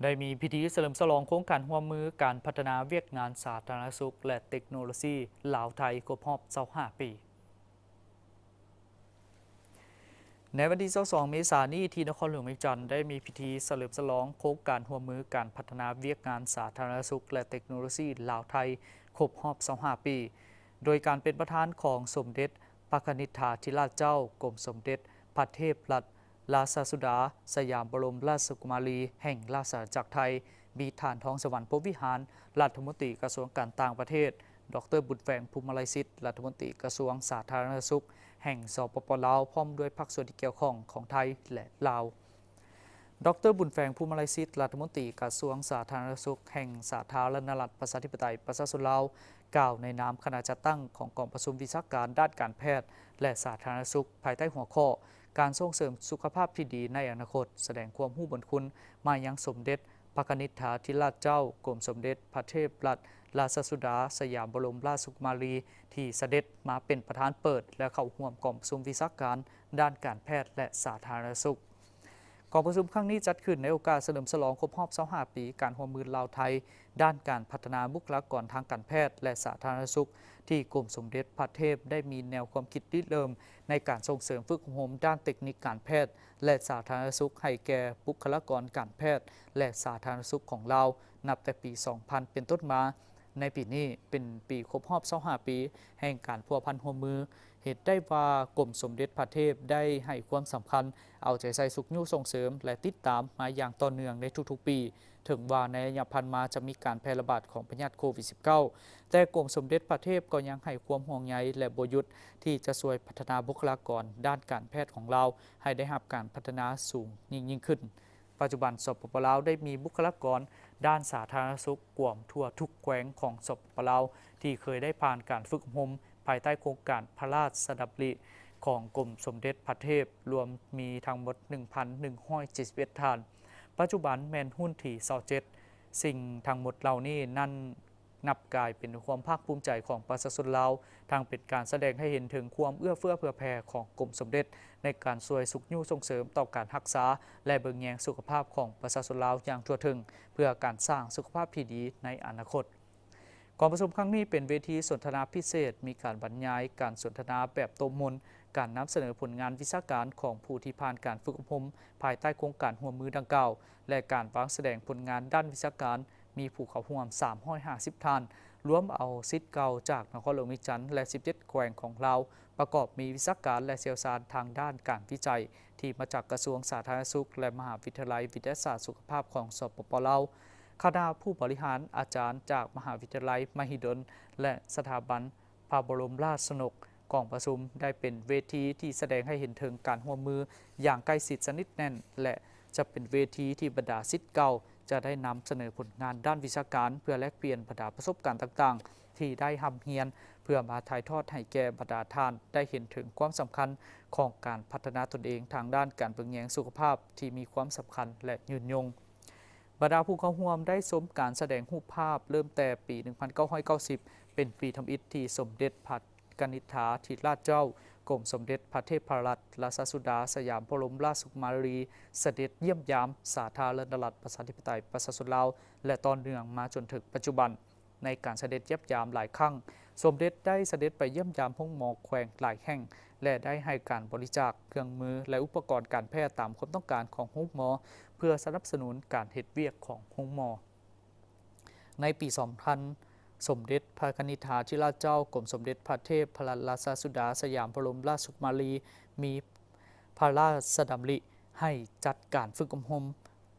ໄດ້ມີພິທີສະເຫຼີມສະຫຼອງໂຄງການຮ່ວມມືການພັດທະນາວຽກງານສາທາລະນະສຸກ ແລະ ເຕັກໂນໂລຊີລາວ-ໄທ ຄົບຮອບຊາວຫ້າປີ. ໃນວັນທີຊາວສອງເມສານີ້ ທີ່ນະຄອນຫຼວງວຽງຈັນ ໄດ້ມີພິທີສະເຫຼີມສະຫຼອງໂຄງການຮ່ວມມືການພັດທະນາວຽກງານສາທາລະນະສຸກ ແລະ ເຕັກໂນໂລຊີລາວ-ໄທ ຄົບຮອບຊາວຫ້າປີ ໂດຍການເປັນປະທານຂອງສົມເດັດພະຄະນິດຖາທິລາດເຈົ້າ ກົມສົມເດັດພະເທບລັດ ລາຊະສຸດາສະຫຍາມບໍລົມລາຊະກຸມາລີແຫ່ງລາຊະອານາຈັກໄທ, ມີທ່ານ ທອງສະຫວັນ ພົມວິຫານ ລັດຖະມົນຕີກະຊວງການຕ່າງປະເທດ, ດອກເຕີ ບຸນແຝງ ພູມມະໄລສິດ ລັດຖະມົນຕີກະຊວງສາທາລະນະສຸກແຫ່ງ ສປປ ລາວ ພ້ອມດ້ວຍພາກສ່ວນທີ່ກ່ຽວຂ້ອງຂອງໄທ ແລະ ລາວ. ດອກເຕີ ບຸນແຝງ ພູມມະໄລສິດ ລັດຖະມົນຕີກະຊວງສາທາລະນະສຸກແຫ່ງສາທາລະນະລັດ ປະຊາທິປະໄຕ ປະຊາຊົນລາວ ກ່າວໃນນາມຄະນະຈັດຕັ້ງຂອງກອງປະຊຸມວິຊາການດ້ານການແພດ ແລະ ສາທາລະນະສຸກ ພາຍໃຕ້ຫົວຂໍ້ ການສົ່ງເສີມສຸຂະພາບທີ່ດີໃນອະນາຄົດ, ສະແດງຄວາມຮູ້ບຸນຄຸນມາຍັງສົມເດັດພະຄະນິດຖາທິລາດເຈົ້າ ກົມສົມເດັດພະເທບລັດ ລາຊະສຸດາສະຫຍາມບໍລົມລາຊະກຸມາລີ ທີ່ສະເດັດມາເປັນປະທານເປີດ ແລະ ເຂົ້າຮ່ວມກອງປະຊຸມວິຊາການດ້ານການແພດ ແລະ ສາທາລະນະສຸກ. ກອງປະຊຸມຄັ້ງນີ້ຈັດຂຶ້ນໃນໂອກາດສະເຫຼີມສະຫຼອງຄົບຮອບຊາວຫ້າປີການຮ່ວມມືລາວ-ໄທ ດ້ານການພັດທະນາບຸກຄະລາກອນທາງການແພດ ແລະ ສາທາລະນະສຸກ ທີ່ກົມສົມເດັດພະເທບໄດ້ມີແນວຄວາມຄິດລິເລີ່ມໃນການສົ່ງເສີມຝຶກອົບຮົມດ້ານເຕັກນິກການແພດ ແລະ ສາທາລະນະສຸກ ໃຫ້ແກ່ບຸກຄະລາກອນການແພດ ແລະ ສາທາລະນະສຸກຂອງລາວ ນັບແຕ່ປີສອງພັນເປັນຕົ້ນມາ. ໃນປີນີ້ເປັນປີຄົບຮອບຊາວຫ້າປີແຫ່ງການພົວພັນຮ່ວມມື, ເຫັນໄດ້ວ່າກົມສົມເດັດພະເທບໄດ້ໃຫ້ຄວາມສຳຄັນ ເອົາໃຈໃສ່ຊຸກຍູ້ສົ່ງເສີມ ແລະ ຕິດຕາມມາຢ່າງຕໍ່ເນື່ອງໃນທຸກໆປີ. ເຖິງວ່າໃນໄລຍະຜ່ານມາຈະມີການແຜ່ລະບາດຂອງພະຍາດໂຄວິດສິບເກົ້າ ແຕ່ກົມສົມເດັດພະເທບກໍຍັງໃຫ້ຄວາມຫ່ວງໃຍ ແລະ ບໍ່ຢຸດທີ່ຈະຊ່ວຍພັດທະນາບຸກຄະລາກອນດ້ານການແພດຂອງລາວ ໃຫ້ໄດ້ຮັບການພັດທະນາສູງຍິ່ງໆຂຶ້ນ. ປັດຈຸບັນ ສປປ ລາວ ໄດ້ມີບຸກຄະລາກອນດ້ານສາທາລະນະສຸກກວມທົ່ວທຸກແຂວງຂອງ ສປປ ລາວ ທີ່ເຄີຍໄດ້ຜ່ານການຝຶກອົບຮົມພາຍໃຕ້ໂຄງການພະລາຊະດຳລິຂອງກົມສົມເດັດພະເທບ ລວມມີທັງໝົດໜຶ່ງພັນໜຶ່ງຮ້ອຍເຈັດສິບເອັດທ່ານ, ປັດຈຸບັນແມ່ນຮຸ່ນທີຊາວເຈັດ. ສິ່ງທັງໝົດເຫຼົ່ານີ້ນັ້ນ ນັບກາຍເປັນຄວາມພາກພູມໃຈຂອງປະຊາຊົນລາວ, ທັງເປັນການສະແດງໃຫ້ເຫັນເຖິງຄວາມເອື້ອເຟື້ອເຜື່ອແຜ່ຂອງກົມສົມເດັດໃນການຊ່ວຍຊຸກຍູ້ສົ່ງເສີມຕໍ່ການຮັກສາ ແລະ ເບິ່ງແຍງສຸຂະພາບຂອງປະຊາຊົນລາວຢ່າງທົ່ວເຖິງ ເພື່ອການສ້າງສຸຂະພາບທີ່ດີໃນອະນາຄົດ. ກອງປະຊຸມຄັ້ງນີ້ເປັນເວທີສົນທະນາພິເສດ, ມີການບັນຍາຍ, ການສົນທະນາແບບໂຕະມົນ, ການນຳສະເໜີຜົນງານວິຊາການຂອງຜູ້ທີ່ຜ່ານການຝຶກອົບຮົມພາຍໃຕ້ໂຄງການຮ່ວມມືດັ່ງກ່າວ ແລະ ການວາງສະແດງຜົນງານດ້ານວິຊາການ. ມີຜູ້ເຂົ້າຮ່ວມສາມຮ້ອຍຫ້າສິບທ່ານ, ລວມເອົາສິດເກົ່າຈາກນະຄອນຫຼວງວຽງຈັນ ແລະ ສິບເຈັດແຂວງຂອງລາວ, ປະກອບມີວິຊາການ ແລະ ຊ່ຽວຊານທາງດ້ານການວິໄຈ ທີ່ມາຈາກກະຊວງສາທາລະນະສຸກ ແລະ ມະຫາວິທະຍາໄລວິທະຍາສາດສຸຂະພາບຂອງ ສປປ ລາວ, ຄະນະຜູ້ບໍລິຫານ, ອາຈານຈາກມະຫາວິທະຍາໄລມະຫິດົນ ແລະ ສະຖາບັນ ພະບໍລົມລາຊະນົກ. ກອງປະຊຸມໄດ້ເປັນເວທີທີ່ສະແດງໃຫ້ເຫັນເຖິງການຮ່ວມມືຢ່າງໃກ້ຊິດສະໜິດແໜ້ນ ແລະ ຈະເປັນເວທີທີ່ບັນດາສິດເກົ່າຈະໄດ້ນຳສະເໜີຜົນງານດ້ານວິຊາການ ເພື່ອແລກປ່ຽນບັນດາປະສົບການຕ່າງໆທີ່ໄດ້ຮ່ຳຮຽນ, ເພື່ອມາຖ່າຍທອດໃຫ້ແກ່ບັນດາທ່ານໄດ້ເຫັນເຖິງຄວາມສຳຄັນຂອງການພັດທະນາຕົນເອງທາງດ້ານການເບິ່ງແຍງສຸຂະພາບທີ່ມີຄວາມສຳຄັນ ແລະ ຍືນຍົງ. ບັນດາຜູ້ເຂົ້າຮ່ວມໄດ້ຊົມການສະແດງຮູບພາບເລີ່ມແຕ່ປີໜຶ່ງພັນເກົ້າຮ້ອຍເກົ້າສິບ ເປັນປີທຳອິດທີ່ສົມເດັດພະກະນິດຖາທິລາດເຈົ້າ ກົມສົມເດັດພະເທບພະລັດ ລາຊະສຸດາສະຫຍາມບໍລົມລາຊະກຸມາລີ ສະເດັດຢ້ຽມຢາມສາທາລະນະລັດ ປະຊາທິປະໄຕ ປະຊາຊົນລາວ ແລະ ຕໍ່ເນື່ອງມາຈົນເຖິງປັດຈຸບັນ. ໃນການສະເດັດຢ້ຽມຢາມຫຼາຍຄັ້ງ, ສົມເດັດໄດ້ສະເດັດໄປຢ້ຽມຢາມໂຮງໝໍແຂວງຫຼາຍແຫ່ງ ແລະ ໄດ້ໃຫ້ການບໍລິຈາກເຄື່ອງມື ແລະ ອຸປະກອນການແພດຕາມຄວາມຕ້ອງການຂອງໂຮງໝໍ ເພື່ອສະໜັບສະໜູນການເຮັດວຽກຂອງໂຮງໝໍ. ໃນປີສອງພັນ ສົມເດັດພະກະນິດຖາທິລາດເຈົ້າ ກົມສົມເດັດພະເທບພະລັດລາຊະສຸດາສະຫຍາມບໍລົມລາຊະກຸມາລີ ມີພະລາຊະດຳລິໃຫ້ຈັດການຝຶກອົບຮົມ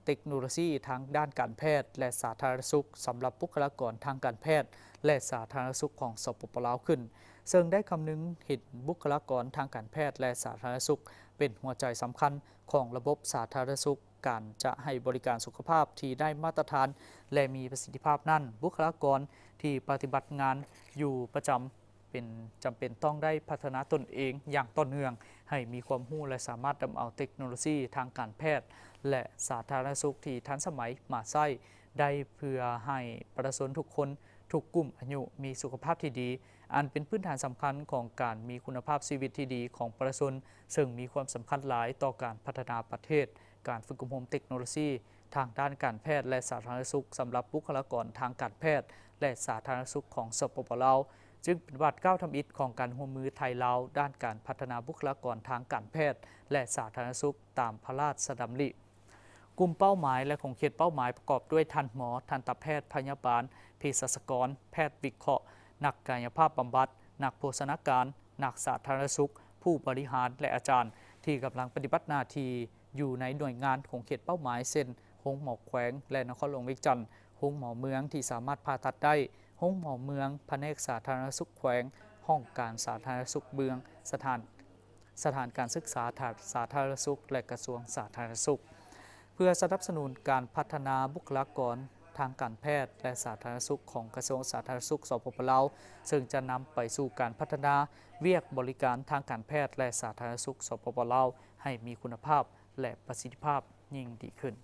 ເຕັກໂນໂລຊີທາງດ້ານການແພດ ແລະ ສາທາລະນະສຸກ ສຳລັບບຸກຄະລາກອນທາງການແພດ ແລະ ສາທາລະນະສຸກຂອງ ສປປ ລາວ ຂຶ້ນ, ເຊິ່ງໄດ້ຄຳນຶງເຫັນບຸກຄະລາກອນທາງການແພດ ແລະ ສາທາລະນະສຸກ ເປັນຫົວໃຈສຳຄັນຂອງລະບົບສາທາລະນະສຸກ, ການຈະໃຫ້ບໍລິການສຸຂະພາບທີ່ໄດ້ມາດຕະຖານ ແລະ ມີປະສິດທິພາບນັ້ນ, ບຸກຄະລາກອນທີ່ປະຕິບັດງານຢູ່ປະຈຳ ເປັນ ຈຳເປັນຕ້ອງໄດ້ພັດທະນາຕົນເອງຢ່າງຕໍ່ເນື່ອງ ໃຫ້ມີຄວາມຮູ້ ແລະ ສາມາດນຳເອົາເຕັກໂນໂລຊີທາງການແພດ ແລະ ສາທາລະນະສຸກທີ່ທັນສະໄໝມາໃຊ້ໄດ້ ເພື່ອໃຫ້ປະຊາຊົນທຸກຄົນ, ທຸກກຸ່ມອາຍຸ ມີສຸຂະພາບທີ່ດີ, ອັນເປັນພື້ນຖານສຳຄັນຂອງການມີຄຸນນະພາບຊີວິດທີ່ດີຂອງປະຊາຊົນ, ເຊິ່ງມີຄວາມສຳຄັນຫຼາຍຕໍ່ການພັດທະນາປະເທດ. ການຝຶກອົບຮົມເຕັກໂນໂລຊີ ທາງດ້ານການແພດ ແລະ ສາທາລະນະສຸກ ສຳລັບບຸກຄະລາກອນທາງການແພດ ແລະ ສາທາລະນະສຸກ ຂອງ ສປປ ລາວ, ຈຶ່ງເປັນບາດກ້າວທຳອິດຂອງການຮ່ວມມືໄທ-ລາວ ດ້ານການພັດທະນາບຸກຄະລາກອນທາງການແພດ ແລະ ສາທາລະນະສຸກ ຕາມພະລາຊະດຳລິ. ກຸ່ມເປົ້າໝາຍ ແລະ ຂົງເຂດເປົ້າໝາຍ ປະກອບດ້ວຍ ທ່ານໝໍ, ທັນຕະແພດ, ພະຍາບານ, ເພສັດຊະກອນ, ແພດວິເຄາະ, ນັກກາຍະພາບບຳບັດ, ນັກໂພຊະນາການ, ນັກສາທາລະນະສຸກ, ຜູ້ບໍລິຫານ ແລະ ອາຈານ ທີ່ກຳລັງປະຕິບັດໜ້າທີ່ຢູ່ໃນໜ່ວຍງານຂົງເຂດເປົ້າໝາຍ ເຊັ່ນ ໂຮງໝໍແຂວງ ແລະ ນະຄອນຫຼວງວຽງຈັນ, ໂຮງໝໍເມືອງທີ່ສາມາດຜ່າຕັດໄດ້, ໂຮງໝໍເມືອງ, ພະແນກສາທາລະນະສຸກແຂວງ, ຫ້ອງການສາທາລະນະສຸກເມືອງ, ສະຖານ ສະຖານການສຶກສາສາທາລະນະສຸກ ແລະ ກະຊວງສາທາລະນະສຸກ. ເພື່ອສະໜັບສະໜູນການພັດທະນາບຸກຄະລາກອນທາງການແພດ ແລະ ສາທາລະນະສຸກ ຂອງກະຊວງສາທາລະນະສຸກ ສປປ ລາວ, ເຊິ່ງຈະນຳໄປສູ່ການພັດທະນາວຽກບໍລິການທາງການແພດ ແລະ ສາທາລະນະສຸກ ສປປ ລາວ ໃຫ້ມີຄຸນນະພາບ ແລະ ປະສິດທິພາບຍິ່ງດີຂຶ້ນ.